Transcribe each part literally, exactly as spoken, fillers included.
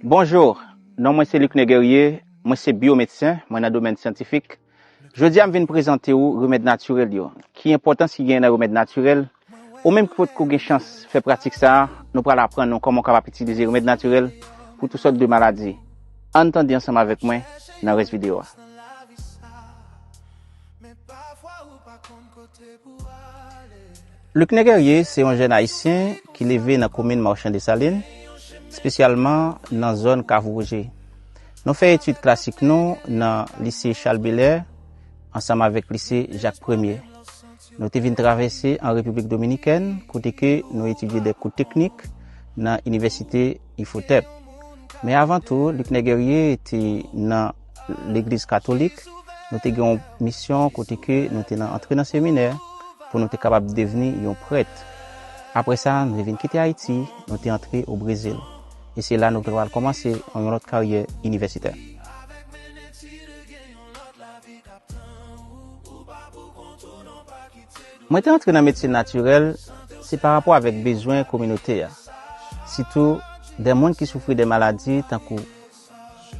Bonjou, non mwen se Lucner Guerrier, mwen se byomedsen, mwen nan domèn syantifik. Jodi a m vin prezante w remèd natirèl yo. Ki enpòtans ki genyen nan remèd natirèl? Ou menm ki potko gen chans fè pratik sa a, nou pral aprann nou kòman w kapab itilize remèd natirèl pou tout sòt de maladi. Ann tande ansanm avèk mwen nan rès videyo a. Lucner Guerrier se yon jèn ayisyen ki leve nan komin Marchand Dessalines, espesyalman nan zòn Kavo Wouje. Nou fè etid klasik nou nan lise Charles Belair ansanm avèk lise Jacques Premier. Nou te vin travèse an Repiblik Dominikèn, kote ke nou etidye de kou teknik nan Inivèsite Ifotep. Men avan tou, Lucner Guerrier te nan Legliz Katolik. Nou te gen yon misyon kote ke nou te nan antre nan seminè pou nou te kapab devni yon prèt. Apre sa, nou te vin kite Ayiti, nou te antre o Brezil. E se la nou te pral kòmanse yon lòt karyè inivèsitè. Mwen te antre nan medsin natirèl, se pa rapò avèk bezwen kominote a. Sitou de moun ki soufri de maladi tankou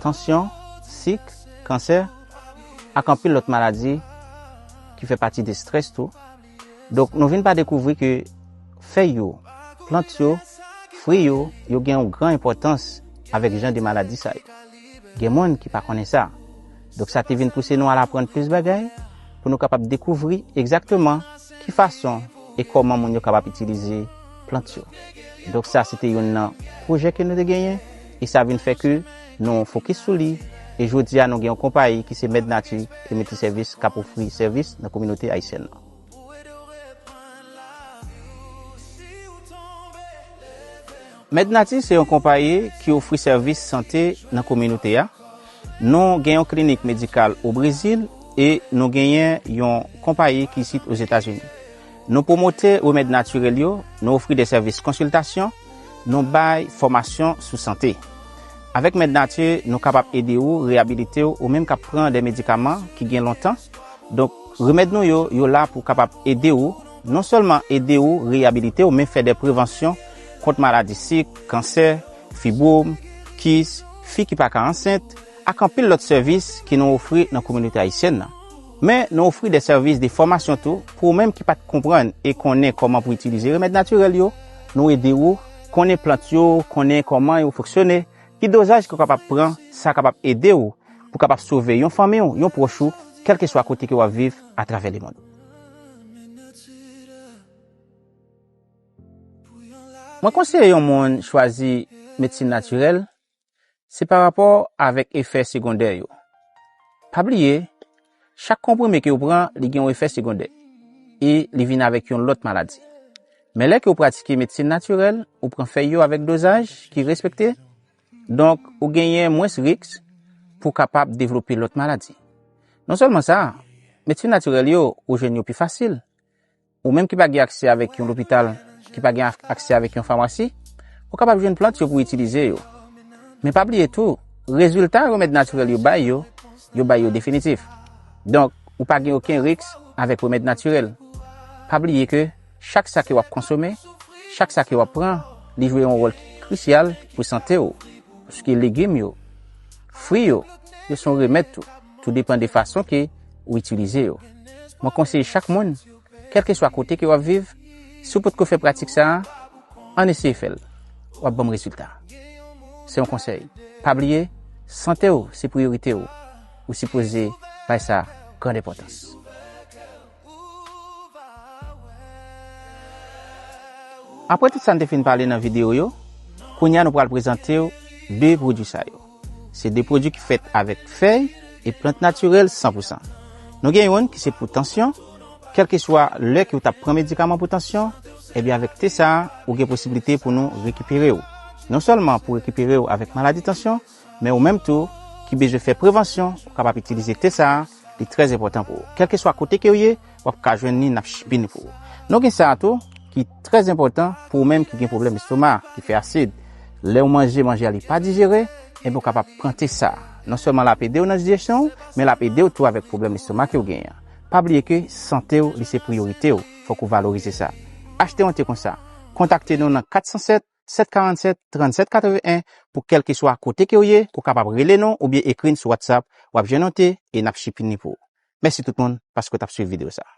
tansyon, sik, kansè, ak anpil lòt maladi ki fè pati de estrès tou. Donk, nou vin pa dekouvri ke fèy yo, plant yo, fwi yo, yo gen yon gran enpòtans avèk jan de maladi sa yo. Gen moun ki pa konnen sa. Donk, sa te vin pouse nou al aprann plis bagay pou nou kapab dekouvri egzakteman ki fason e kòman moun yo kapab itilize plant yo. Donk, sa se te youn nan pwojè ke nou te genyen, e sa vin fè ke nou fokis sou li, e jodi a nou gen yon konpayi ki se Mèd Nati e Milti Sèvis k ap ofri sèvis nan kominote ayisyèn nan. Mèd Nati se yon konpayi ki ofri sèvis sante nan kominote a. Nou gen yon klinik medikal o Brezil e nou genyen yon konpayi ki isit Ozetazini. Nou pwomote remèd natirèl yo, nou ofri de sèvis konsiltasyon, nou bay fòmasyon sou sante. Avèk Mèd Nati, nou kapab ede w reyabilite w ou menm k ap pran de medikaman ki gen lontan. Donk, remèd nou yo, yo la pou kapab ede w, non sèlman ede w reyabilite w, men fè de prevansyon kont maladi sik, kansè, fibwòm, kis, fi ki pa ka ansent, ak anpil lòt sèvis ke nou ofri nan kominote ayisyèn nan. Men, nou ofri de sèvis de fòmasyon tou pou ou menm ki pa t konprann e konnen kòman pou itilize remèd natirèl yo. Nou ede w konnen plant yo, konnen kòman yo fonksyone, ki dozaj ke w kapab pran, sa kapab ede w pou kapab sove yon fanmi w, yon pwòch ou, kèlkeswa kote ke w ap viv atravè lemonn. Mwen konseye yon moun chwazi medsin natirèl, se pa rapò avèk efè segondè yo. Pa bliye, chak konprime ke w pran, li gen yon efè segondè. E li vin avèk yon lòt maladi. Men lè ke w pratike medsin natirèl, ou pran fèy yo avèk dozaj ki respekte, donk, ou genyen mwens risk pou w kapab devlope lòt maladi. Non sèlman sa, medsin natirèl yo, ou jwenn yo pi fasil. Ou menm ki pa gen aksè avèk yon lopital, ki pa gen ak-, aksè avèk yon famasi, ou kapab jwenn plant yo pou itilize yo. Men pa bliye tou, rezilta remèd natirèl yo bay yo, yo bay yo definitif. Donk, ou pa gen okenn risk avèk remèd natirèl. Pa bliye ke chak sa ke w ap konsome, chak sa ke w ap pran, li jwe yon wòl ki krisyal pou sante w. Paske legim yo, fwi yo, yo se yon remèd tou. Tou depann de fason ke ou itilize yo. Mwen konseye chak moun, kèlkeswa kote ke w ap viv, si w potko fè pratik sa a, ann eseye fè l. W ap ban m rezilta. Se yon konsèy. Pa bliye, sante w se priyorite w. Ou sipoze bay sa grann enpòtans. Apre tout sa n te fin pale nan videyo yo, kounye a nou pral prezante w de pwodui sa yo. Se de pwodui ki fèt avèk fèy e plant natirèl san pou san. Nou gen youn ki se pou tansyon, kèlkeswa lè ke w t ap pran medikaman pou tansyon, ebyen avèk te sa a, ou gen posiblite pou nou rekipere w. Non sèlman pou rekipere w avèk maladi tansyon, men ou menm tou ki bezwen fè prevansyon, ou kapab itilize te sa a, li trè enpòtan pou ou. Kèlkeswa kote ke w ye, w ap ka jwenn li, n ap shipe ni pou ou. Nou gen sa a tou, ki trè enpòtan pou ou menm ki gen pwoblèm estoma, ki fè asid. Lè w manje, manje a li pa dijere, enben w kapab pran te sa a. Non sèlman l ap ede w nan dijesyon w, men l ap ede w tou avèk pwoblèm estoma ke w genyen an. Pa bliye ke sante w, li se priyorite w. Fòk ou valorize sa. Achte yon te konsa. Kontakte nou nan kat san sèt, sèt karant sèt, trann sèt katreven en, pou kèlkeswa kote ke w ye, ou kapab rele nou oubyen ekri n sou WhatsApp, w ap jwenn yon te e n ap shipping li pou ou. Mèsi tout moun paske w t ap swiv videyo sa a.